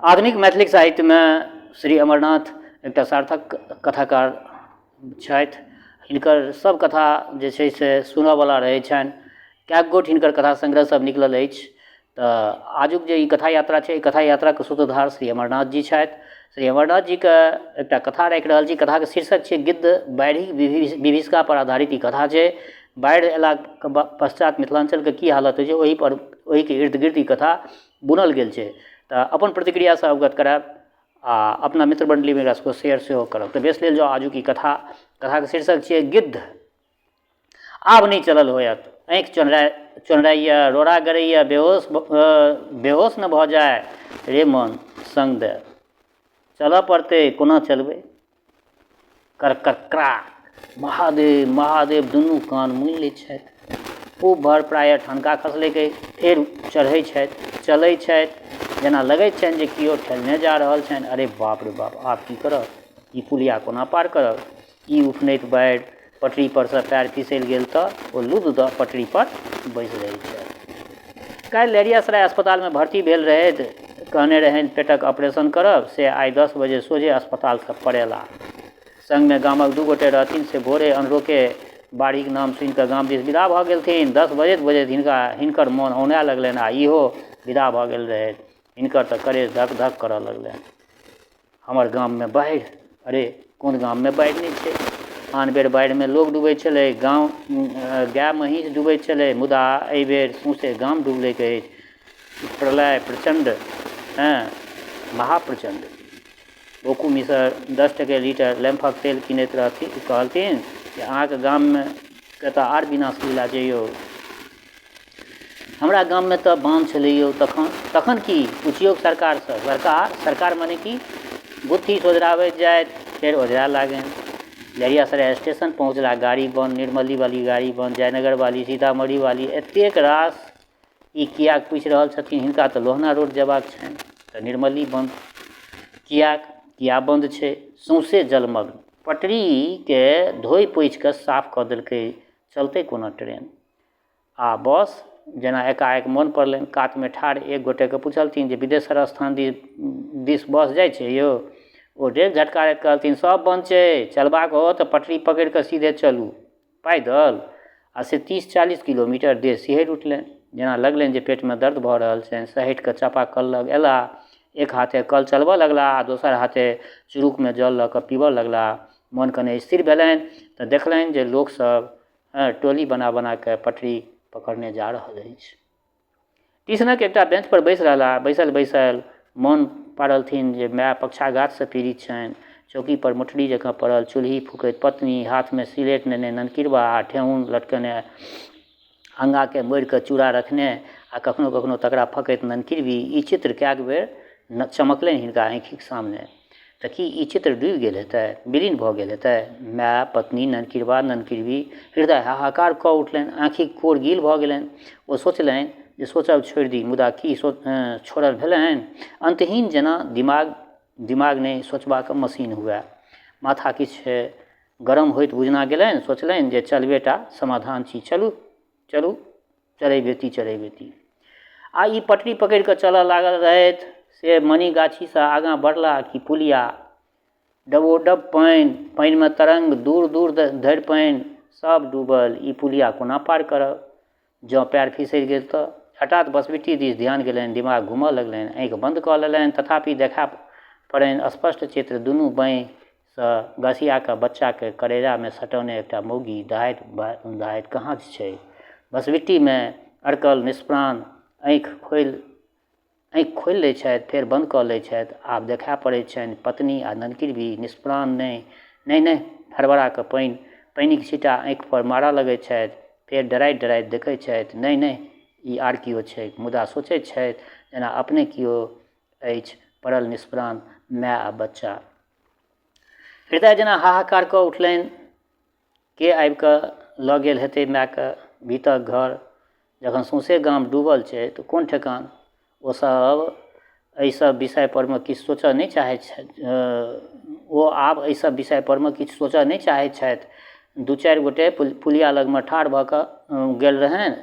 आधुनिक मैथिलीक साहित्यमे श्री अमरनाथ एकटा सार्थक कथाकार छथि। हिनकर सब कथा जे छै से सुनऽवला रहै छनि। कएक गोट हिनकर कथा संग्रह सब निकलल अछि। तऽ आजुक जे ई कथा यात्रा छै, ई कथा यात्राके सूत्रधार श्री अमरनाथ जी छथि। श्री अमरनाथ जीके एकटा कथा राखि रहल छी। कथाके शीर्षक छै गिद्ध। बाढ़िक विभीषिका पर आधारित ई कथा छै। बाढ़ि अयलाके पश्चात मिथिलाञ्चलके की हालत होइ छै, ओहिपर ओहिके इर्द गिर्द ई कथा बुनल गेल छै। तऽ अपन प्रतिक्रियासँ अवगत करायब आ अपना मित्र मण्डलीमे एकरा सबके शेयर सेहो करब। तऽ बेस, लेल जाउ आजुक ई कथा। कथाके शीर्षक छियै गिद्ध। आब नहि चलल होयत, आँखि चोन्हरा चोन्हराइए, रोड़ा गड़ैए, बेहोश बेहोश ने भऽ जाय। रे मन, सङ्ग दे, चलऽ पड़तै। कोना चलबै? करककरा महादेव महादेव, दुनू कान मुनि लै छथि। खूब भर प्रायः ठनका खसलैक, फेर चढ़ै छथि, चलै छथि, जेना लगैत छनि जे केओ ठेलने जा रहल छनि। अरे बाप रे बाप, आब की करब? ई पुलिया कोना पार करब? ई उफनैत बाढ़ि, पटरीपरसँ पएर फिसलि गेल तऽ ओ लुद दऽ पटरीपर बैसि रहै छथि। काल्हि लहेरियासराय अस्पतालमे भर्ती भेल रहथि। कहने रहनि पेटक ऑपरेशन करब, से आइ 10 बजे सोझे अस्पतालसँ पड़ेला। संगमे गामक 2 गोटे रहथिन, से भोरे अन्हरोखे बाढ़िक नाम सुनि कऽ गाम दिस विदा भऽ गेलथिन। 10 बजैत बजैत हिनका हिनकर मोन औनाए लगलनि आ इहो विदा भऽ गेल रहथि। हिनकर तऽ करेज धक धक करऽ लगलनि। हमर गाममे बाढ़ि? अरे, कोन गाममे बाढ़ि नहि छै? आन बेर बाढ़िमे लोक डूबै छलै, गाँव गाय महीँस डूबै छलै, मुदा एहिबेर सौँसे गाम डूबलैक अछि। प्रलय प्रचण्ड, हँ, महाप्रचण्ड। बौकू मिसर 10 टके लीटर लैम्फक तेल कीनैत रहथिन, कहलथिन जे अहाँके गाममे के तऽ आर विनाश लीला छै यौ। हमरा गाममे तऽ बान्ह छलै यौ। तखन तखन की? पुछियौ सरकारसँ। सरकार? सरकार मने की? बुद्धि सोझराबैत जाइत, फेर ओझरा लागनि। लहेरियासराय स्टेशन पहुँचला, गाड़ी बन्द। निर्मलीवाली गाड़ी बन्द, जयनगरवाली, सीतामढ़ीवाली, एतेक रास। ई किएक पूछि रहल छथिन? हिनका तऽ लोहना रोड जयबाक छनि, तऽ निर्मली बन्द किएक? किया बन्द छै? सौँसे जलमग्न। पटरीके धोइ पोछि कऽ साफ कऽ देलकै, चलतै कोना ट्रेन आ बस? जेना एकाएक मोन पड़लनि। कातमे ठाढ़ एक गोटेकेँ पुछलथिन जे बिदेश्वर स्थान दिस बस जाइ छै यौ? ओ डेग झटकारैत कहलथिन, सब बन्द छै, चलबाक हो तऽ पटरी पकड़ि कऽ सीधे चलू, पैदल। आ से 30-40 किलोमीटर देह सिहरि उठलनि। जेना लगलनि जे पेटमे दर्द भऽ रहल छनि। सहटि कऽ चापाकल लग अयलाह। एक हाथे कल चलबऽ लगलाह आ दोसर हाथे चुरुकमे जल लऽ कऽ पीबऽ लगलाह। मोन कने स्थिर भेलनि तऽ देखलनि जे लोकसभ टोली बना बना कऽ पटरी पकड़ने जा रहल अछि। टीशनक एकटा बेंचपर बैसि रहलाह। बैसल बैसल मोन पाड़लथिन जे माय पक्षाघातसँ पीड़ित छनि। चौकीपर मोटरी जकाँ पड़ल चुल्हि फूकैत पत्नी, हाथमे सिलेट नेने ननकिरबा आ ठेहुन लटकेने अङ्गाके मोड़िकऽ चूड़ा रखने आ कखनो कखनो तकरा फँकैत ननकिरबी, ई चित्र कएक बेर चमकलनि हिनका आँखिक सामने। तऽ की ई चित्र डूबि गेल हेतै? विलीन भऽ गेल हेतै? माय, पत्नी, ननकिरबा, ननकिरबी। हृदय हाहाकार कऽ उठलनि। आँखिक कोर गील भऽ गेलनि। ओ सोचलनि जे सोचब छोड़ि दी, मुदा की छोड़ल भेलनि? अन्तहीन जेना दिमाग, दिमाग नहि, सोचबाक मशीन हुअए। माथा किछु गरम होइत बुझना गेलनि। सोचलनि जे चलबे टा समाधान छी। चलू, चलू, चरैवेति चरैवेति। आ ई पटरी पकड़ि कऽ चलऽ लागल रहथि, से मणिगाछीसँ आगाँ बढ़ला कि पुलिया डबोडब पानि, पानिमे तरङ्ग, दूर दूर धरि पानि, सब डूबल। ई पुलिया कोना पार करब? जँ पएर फिसलि गेल तऽ? हठात बसबिट्टी दिस ध्यान गेलनि। दिमाग घूमऽ लगलनि। आँखि बन्द कऽ लेलनि। तथापि देखा पड़नि स्पष्ट चित्र, दुनू बाँहिसँ गसिया कऽ बच्चाके करेजामे सटौने एकटा मौगी दहाइत दहाइत कहाँ छै? बसबिट्टीमे अड़कल निष्प्राण। आँखि खोलि लै छथि, फेर बन्द कऽ लै छथि। आब देखा पड़ैत छनि पत्नी आ ननकिरबी निष्प्राण। नहि, नहि, नहि। हड़बड़ा कऽ पानिक छींटा आँखि पर मारऽ लगैत छथि। फेर डराइत डराइत देखैत छथि, नहि नहि, ई आर केओ छैक। मुदा सोचैत छथि जेना अपने केओ अछि, पड़ल निष्प्राण माय आ बच्चा। हृदय जेना हाहाकार कऽ उठलनि। के आबि कऽ लऽ गेल हेतै मायके भीतक घर? जखन सौँसे गाम डूबल छै तऽ कोन ठेकान? ओसभ एहिसभ विषयपरमे किछु सोचऽ नहि चाहै छथि। ओ आब एहिसभ विषयपरमे किछु सोचऽ नहि चाहै छथि। 2-4 गोटे पुलिया लगमे ठाढ़ भऽ कऽ गेल रहनि।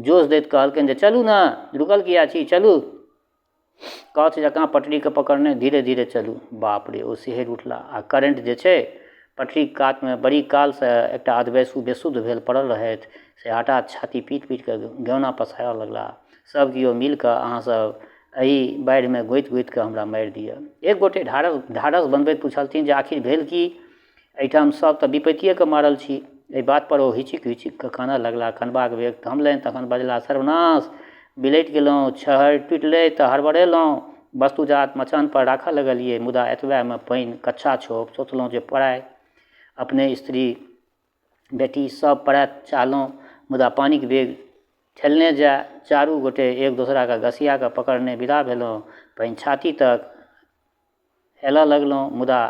जोश दैत कहलकनि जे चलू ने, रुकल किए छी, चलू। कछ जकाँ पटरीके पकड़ने धीरे धीरे चलू। बाप रे, ओ सिहरि उठला। आ करेन्ट जे छै, पटरीक कातमे बड़ी कालसँ एकटा अधवयसू बेसुध भेल पड़ल रहथि, से हठात छाती पीटि-पीटि कऽ गेना पसारऽ लगलाह। सभ कियो मिलि कऽ अहाँ सभ एहि बाढ़िमे गोति-गोति कऽ हमरा मारि दिअ। एक गोटे ढाढ़स बन्हबैत पुछलथिन जे आखिर भेल की? एहिठाम सभ तऽ विपैतिएके मारल छी। एहि बातपर ओ हिचुकि-हिचुकि कऽ कानऽ लगलाह। कनबाक वेग थमलनि तखन बजलाह, सर्वनाश! बिलटि गेलहुँ। छहरि टुटलै तऽ हड़बड़ेलहुँ। वस्तुजात मचानपर राखऽ लगलियै, मुदा एतबेमे पानि कच्छा छोप। सोचलहुँ जे पड़ाय। अपने स्त्री बेटी सभ पड़ाय चाहलहुँ, मुदा पानिक वेग ठेलने जाय। चारू गोटे एक दोसराकेँ घसिया कऽ पकड़ने विदा भेलहुँ। पानि छाती तक हेलऽ लगलहुँ, मुदा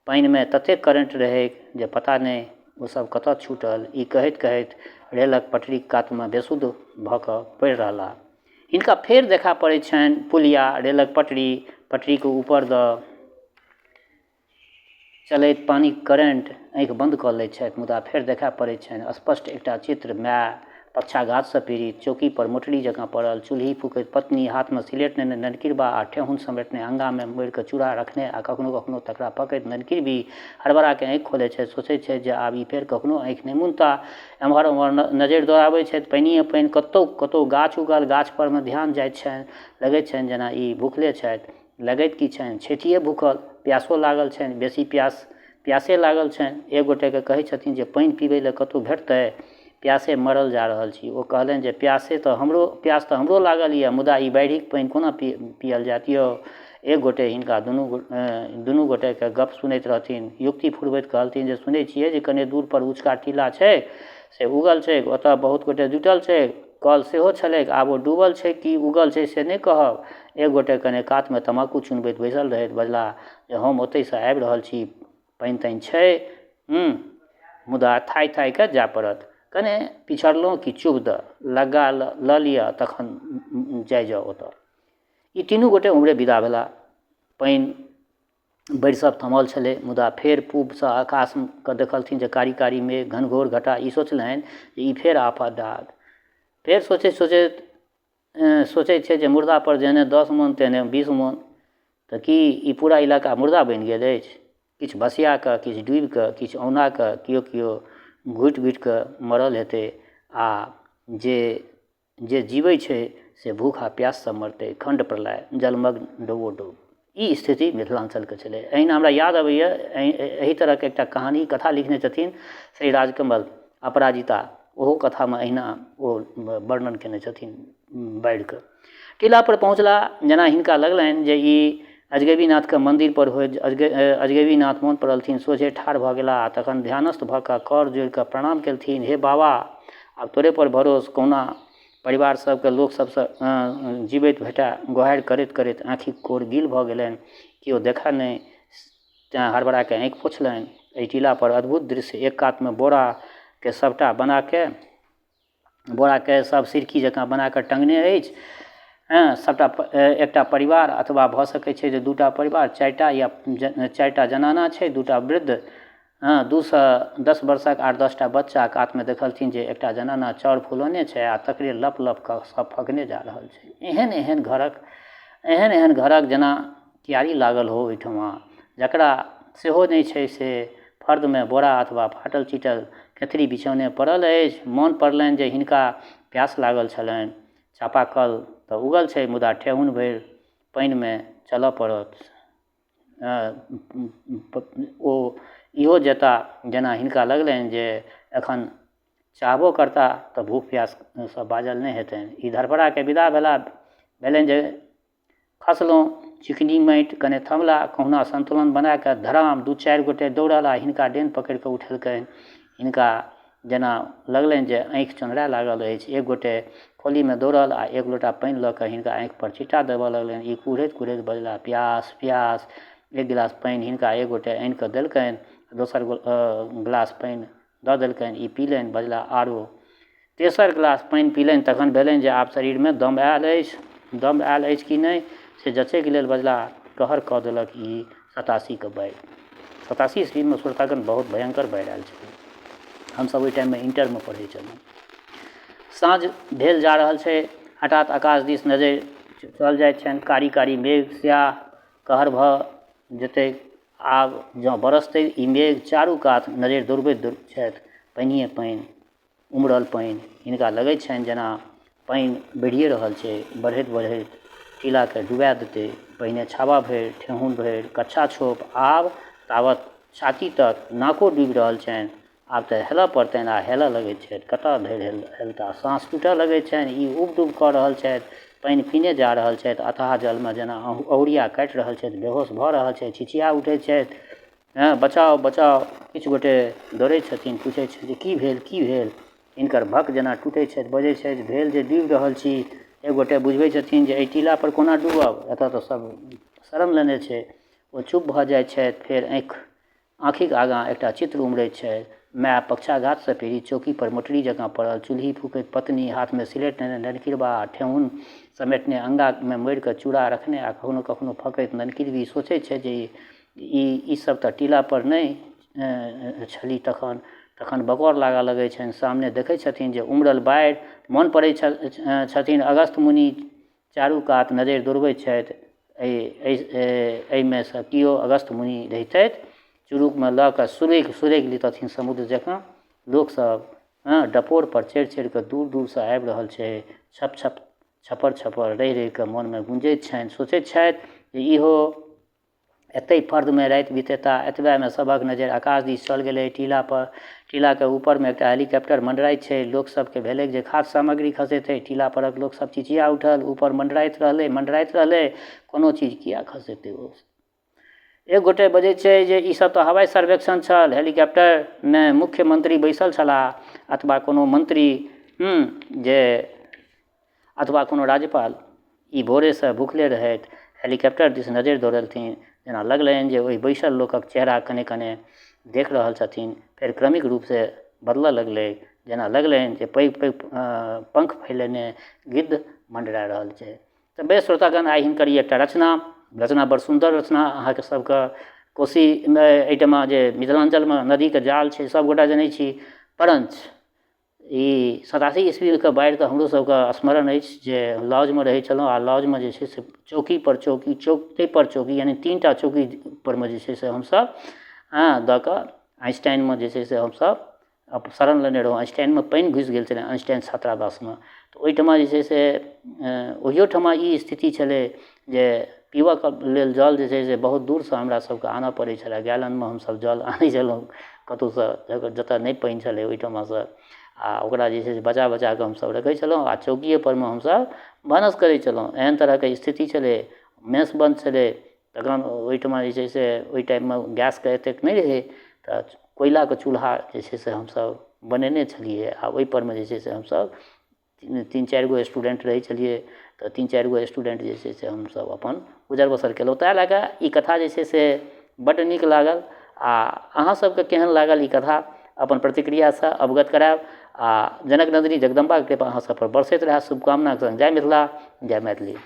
पानिमे ततेक करेन्ट रहैक जे पता नहि ओ सब कतऽ छूटल। ई कहैत-कहैत रेलक पटरीक कातमे बेसुध भऽ कऽ पड़ि रहलाह। हिनका फेर देखा पड़ैत छनि पुलिया, रेलक पटरी, पटरीक ऊपर दऽ चलैत पानिक करेन्ट। आँखि बन्द कऽ लैत छथि, मुदा फेर देखा पड़ैत छनि स्पष्ट एकटा चित्र, माय पक्षाघातसँ पीड़ित, चौकीपर मोटरी जकाँ पड़ल, चूल्हि फुकैत पत्नी, हाथमे सिलेट नेने ननकिरबा आ ठेहुन समेटने अंगामे मोड़िकऽ चूड़ा रखने आ कखनो-कखनो तकरा पकैत ननकिरबी। हड़बड़ाकऽ आँखि खोलैत छथि, सोचैत छथि जे आब ई फेर कखनो आँखि नहि मुनताह। एम्हर-ओम्हर नजरि दौड़ाबैत छथि, पानिए-पानि, कतहु-कतहु गाछ उगल, गाछपरमे ध्यान जाइत छनि। लगैत छनि जेना ई भुखले छथि। लगैत की छनि, छथिए भूखल, प्यासो लागल छनि, बेसी प्यास प्यासे लागल छनि। एक गोटेके कहै छथिन जे पानि पीबै लए कतहु भेटतै, प्यासे मरल जा रहल छी। ओ कहलनि जे प्यासे तऽ हमरो प्यास तऽ हमरो लागल यऽ, मुदा ई बाढ़िक पानि कोना पियल जायत यौ। एक गोटे हिनका दुनू दुनू गोटेके गप सुनैत रहथिन। युक्ति फुरबैत कहलथिन जे सुनै छियै जे कने दूरपर उँचका टीला छै, से उगल छै, ओतऽ बहुत गोटे जुटल छै, कल सेहो छलैक, आब ओ डूबल छै कि उगल छै से नहि कहब। एक गोटे कने कातमे तमाकू चुनबैत बैसल रहथि, बजलाह जे हम ओतहिसँ आबि रहल छी, पानि तानि छै, मुदा थाहि थाहि कऽ जाय पड़त। कने पिछड़लहुँ कि चुभ दऽ लग्गा लऽ लिअ तखन जाइ जाउ ओतऽ। ई तीनू गोटे ओम्हरे विदा भेलाह। पानि बरिसब थमल छलै, मुदा फेर पूबसँ आकाशके देखलथिन जे कारी कारी मेघ, घनघोर घटा। ई सोचलनि जे ई फेर आफत आयत। फेर सोचैत सोचैत सोचै छै जे मुर्दापर जेहने 10 मोन तेहने 20 मोन, तऽ की ई पूरा इलाका मुर्दा बनि गेल अछि? किछु भसिया कऽ, किछु डूबि कऽ, किछु औना कऽ, केओ केओ घुटि घुटि कऽ मरल हेतै आ जे जे जीबै छै से भूख आ प्याससँ मरतै। खण्ड प्रलय, जलमग्न डोबोडोब। ई स्थिति मिथिलाञ्चलके छलै। एहिना हमरा याद अबैए, एहि तरहके एकटा कहानी कथा लिखने छथिन श्री राजकमल, अपराजिता। ओहो कथामे अहिना ओ वर्णन केने छथिन बाढ़िके। टीलापर पहुँचला, जेना हिनका लगलनि जे ई अजगैबीनाथके मन्दिरपर होइत अजगैबीनाथ मोन पड़लथिन। सोझे ठाढ़ भऽ गेला आ तखन ध्यानस्थ भऽ कऽ कर जोड़ि कऽ प्रणाम केलथिन, हे बाबा, आब तोरेपर भरोस, कहुना परिवार सबके लोक सबसँ जीबैत भेटए। गोहारि करैत करैत आँखिक कोर गील भऽ गेलनि। केओ देखए नहि तेँ हड़बड़ाके आँखि पोछलनि। एहि टीलापर अद्भुत दृश्य। एक कातमे बोराके सबटा बनाके बोराके सब सिरकी जकाँ बनाकऽ टङ्गने अछि। हँ, सबटा एकटा परिवार अथवा भऽ सकै छै जे 2टा परिवार, 4टा या 4टा जनाना छै, 2टा वृद्ध, हँ, 2सँ 10 वर्षक 8-10टा बच्चा। कातमे देखलथिन जे एकटा जनाना चाउर फुलौने छै आ तकरे लप लप कऽ सब फकने जा रहल छै। एहन एहन घरक एहन एहन घरक जेना क्यारी लागल हो ओहिठमा। जकरा सेहो नहि छै से फर्दमे बोरा अथवा फाटल चिटल केथरी बिछौने पड़ल अछि। मोन पड़लनि जे हिनका प्यास लागल छलनि। चापाकल तऽ उगल छै, मुदा ठेहुन भरि पानिमे चलऽ पड़त। ओ इहो जेता जेना हिनका लगलनि जे एखन चाहबो करता तऽ भूख प्याससँ बाजल नहि हेतनि। ई धड़फड़ाके विदा भेला। भेलनि जे खसलहुँ चिकनी माटि। कने थमला, कहुना संतुलन बनाकऽ धराम 2-4 गोटे दौड़ल आ हिनका डेन पकड़िकऽ उठेलकनि। हिनका जेना लगलनि जे आँखि चोन्हराए लागल अछि। एक गोटे खोलीमे दौड़ल आ एक लोटा पानि लऽ कऽ हिनका आँखिपर छिट्टा देबऽ लगलनि। ई कुढ़ैत कुढ़ैत बजला, प्यास प्यास। एक गिलास पानि हिनका एक गोटे आनिकऽ देलकनि, दोसर गिलास पानि दऽ देलकनि। ई पीलनि, बजला आरो। तेसर गिलास पानि पीलनि तखन भेलनि जे आब शरीरमे दम आयल अछि। दम आयल अछि कि नहि से जँचैके लेल बजला, कहर कऽ देलक ई 87के बाढ़ि। 87 ईस्वीमे श्रोतागण बहुत भयङ्कर बाढ़ि आयल छलै। हमसब ओहि टाइममे इण्टरमे पढ़ै छलहुँ। साँझ भेल जा रहल छै, हठात आकाश दिस नजरि चल जाइ छनि। कारी कारी मेघ स्याह कहर भऽ जेतै। आब जँ बरसतै ई मेघ। चारू कात नजरि दौड़बैत छथि। पानिए पानि, उमड़ल पानि। हिनका लगै छनि जेना पानि बढ़िए रहल छै। बढ़ैत बढ़ैत टीलाके डुबा देतै। पहिने छाबा भरि, ठेहुन भरि, कच्छा छोप, आब ताबत छाती तक, नाको डूबि रहल छनि। आब तऽ हेलऽ पड़तनि आ हेलऽ लगै छथि। कतऽ धरि हेलता? साँस टूटऽ लगै छनि। ई उब डूब कऽ रहल छथि, पानि पीने जा रहल छथि। अथाह जलमे जेना अहुरिया काटि रहल छथि। बेहोश भऽ रहल छथि, चिचिया उठै छथि, हँ बचाउ, बचाउ! किछु गोटे दौड़ै छथिन, पुछै छथिन, की भेल, की भेल? हिनकर भक जेना टूटै छथि, बजै छथि, भेल जे डूबि रहल छी। एक गोटे बुझबै छथिन जे एहि टीलापर कोना डूबब, एतऽ तऽ सब शरण लेने छै। ओ चुप भऽ जाइ छथि। फेर आँखिक आगाँ एकटा चित्र उमड़ै छै। माय पक्षाघातसँ पीड़ित, चौकीपर मोटरी जकाँ पड़ल, चूल्हि फूकैत पत्नी, हाथमे सिलेट नेने ननकिरबा, ठेहुन समेटने, अङ्गामे मोड़िकऽ चूड़ा रखने आ कखनो कखनो फँकैत ननकिरबी। सोचै छै जे ई ईसब तऽ टीलापर नहि छली तखन। तखन बकौर लागऽ लगै छनि। सामने देखै छथिन जे उमड़ल बाढ़ि। मोन पड़ै छथिन अगस्त मुनि। चारू कात नजरि दौड़बै छथि। एहिमे सँ केओ अगस्त मुनि रहितथि, चुरुकमे लऽ कऽ सुरकि सुरकि लितथिन समुद्र जकाँ। लोकसब हँ डपोरपर चढ़ि चढ़िकऽ दूर दूरसँ आबि रहल छै। छप छप छपर छपर रहि रहिकऽ मोनमे गुँजैत छनि। सोचै छथि जे इहो एतहि फर्दमे राति बितेता। एतबेमे सभक नजरि आकाश दिस चल गेलै। टीलापर, टीलाके ऊपरमे एकटा हेलीकॉप्टर मँडराइ छै। लोकसबके भेलै जे खाद्य सामग्री खसेतै। टीला परक लोकसब चिचिया उठल। ऊपर मँडराइत रहलै, मँडराइत रहलै। कोनो चीज किया खसेतै? ओ एक गोटे बजै छै जे ईसब तऽ हवाइ सर्वेक्षण छल, हेलीकॉप्टरमे मुख्यमंत्री बैसल छलाह अथवा कोनो मंत्री जे अथवा कोनो राज्यपाल। ई भोरेसँ भुखले रहथि। हेलीकॉप्टर दिस नजरि दौड़ेलथिन, जेना लगलनि जे ओहि बैसल लोकक चेहरा कने कने देख रहल छथिन। फेर क्रमिक रूपसँ बदलऽ लगलै, जेना लगलनि जे पैघ पैघ पंख फैलेने गिद्ध मँडरा रहल छै। तऽ बेस श्रोतागण, आइ हिनकर ई एकटा रचना, रचना बड़ सुन्दर रचना। अहाँके सबके कोशीमे एहिठमा जे मिथिलाञ्चलमे नदीके जाल छै, सबगोटा जनै छी। परञ्च ई 87 ईस्वीके बाढ़ि तऽ हमरो सबके स्मरण अछि जे लॉजमे रहै छलहुँ आ लॉजमे जे छै से चौकीपर चौकी, चौकीपर चौकी, यानि 3टा चौकीपरमे जे छै से हमसब हँ दऽ कऽ आइन्स्टाइनमे जे छै से हमसब शरण लेने रहौँ। आइन्स्टाइनमे पानि घुसि गेल छलै, आइन्स्टाइन छात्रावासमे। तऽ ओहिठमा जे छै से ओहिओठमा ई स्थिति छलै जे पीबऽके लेल जल जे छै से बहुत दूरसँ हमरा सबके आनऽ पड़ै छलै। गैलनमे हमसब जल आनै छलहुँ कतहुसँ, जतऽ नहि पानि छलै ओहिठमासँ, आ ओकरा जे छै से बचा बचाकऽ हमसब रखै छलहुँ आ चौकिएपर मे हमसब भानस करै छलहुँ। एहन तरहके स्थिति छलै। मेस बन्द छलै तखन ओहिठमा जे छै से ओहि टाइममे गैसके एतेक नहि रहै, तऽ कोयलाके चूल्हा जे छै से हमसब बनेने छलियै आ ओहिपर मे जे छै से हमसब 3 4 गो स्टूडेन्ट रहै छलियै, तऽ 3 4 गो स्टूडेन्ट जे छै से हमसब अपन गुजर बसर केलहुँ। ताहि लए कऽ ई कथा जे छै से बड्ड नीक लागल आ अहाँ सबके केहन लागल ई कथा, अपन प्रतिक्रियासँ अवगत करायब आ जनक नन्दिनी जगदम्बाके कृपा अहाँ सबपर बरसैत रहए, शुभकामनाके सङ्ग। जय मिथिला, जय मैथिली।